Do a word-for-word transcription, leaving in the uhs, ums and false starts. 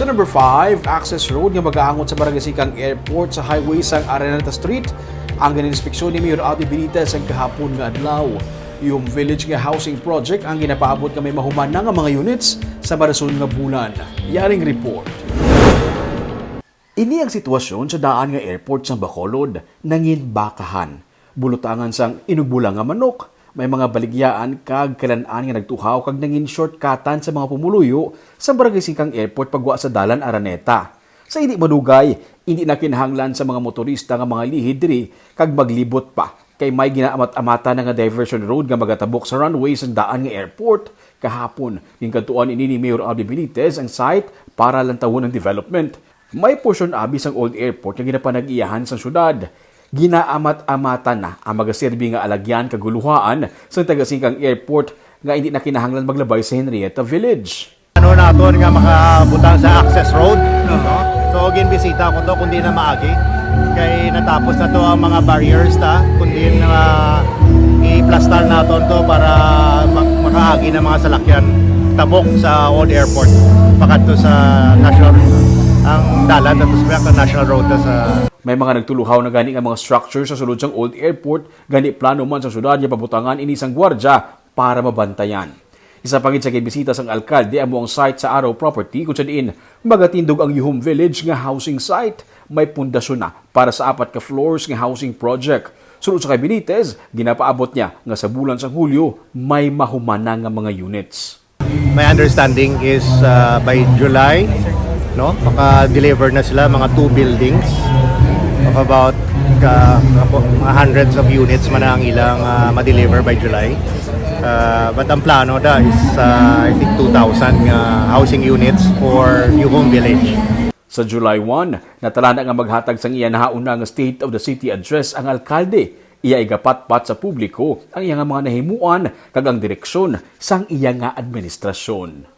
Sa number five, access road nga magaangot sa Barangay Singkang Airport sa highway sang Araneta Street ang gininspeksyon ni Mayor Abby Benitez ang kahapon nga adlaw. Yung village nga housing project ang ginapaabot nga may mahuman na nga mga units sa marason nga bulan. Yaring report. Ini ang sitwasyon sa daan nga airport sa Bacolod, nangin bakahan. Bulutangan sang inugbulang nga manok, may mga baligyaan kag kalan-an nga nagtuhaw kag nangin shortcutan sa mga pumuluyo sa Barangay Singkang Airport pagwa sa Dalan Araneta. Sa hindi madugay, hindi na kinahanglan sa mga motorista nga mga lihid diri kag maglibot pa kay may ginaamat-amatan na nga diversion road nga magatabok sa runway sang daan nga airport. Kahapon, ginkadtuan ini ni Mayor Abby Benitez ang site para lantawon ang development. May porsyon abi sang old airport nga ginapanag-iyahan sang syudad. Ginaamat-amatan na ang magaserbi nga alagyan kag guluhaan sang taga-Singkang Airport nga hindi na kinahanglan maglabay sa Henrietta Village. Ano naton nga makabutang sa access road, no? So, ginbisita ko to, kundi na maagi. Kay natapos na to ang mga barriers ta, kundi na i-plastar naton to para ma-, makaagi ng mga salakyan tabok sa old airport pakadto sa national, ang dalan nato sa National Road ta sa May mga nagtuluhaw na gani nga mga structure sa sulod sang old airport, gani plano man sa syudad nga pabutangan ini sang gwardya para mabantayan. Isa pa gid sa ginbisita sang alkalde amo ang site sa Araw Property, kung sa diin magatindog ang Yuhom Village nga housing site. May pundasyon na para sa apat ka floors nga housing project. Sulod sa kay Benitez, ginapaabot niya nga sa bulan sang Hulyo may mahuman na nga mga units. My understanding is, uh, by July, no, maka-deliver na sila mga two buildings of about, uh, mga hundreds of units man ang ilang, uh, ma-deliver by July. Uh, but ang plano da is, uh, I think, two thousand nga housing units for Yuhom Village. Sa July one, natalana nga maghatag sang iya nahauna nga State of the City Address ang alkalde. Iya igapatpat sa publiko ang iya nga mga nahimuan kag ang direksyon sang iya nga administrasyon.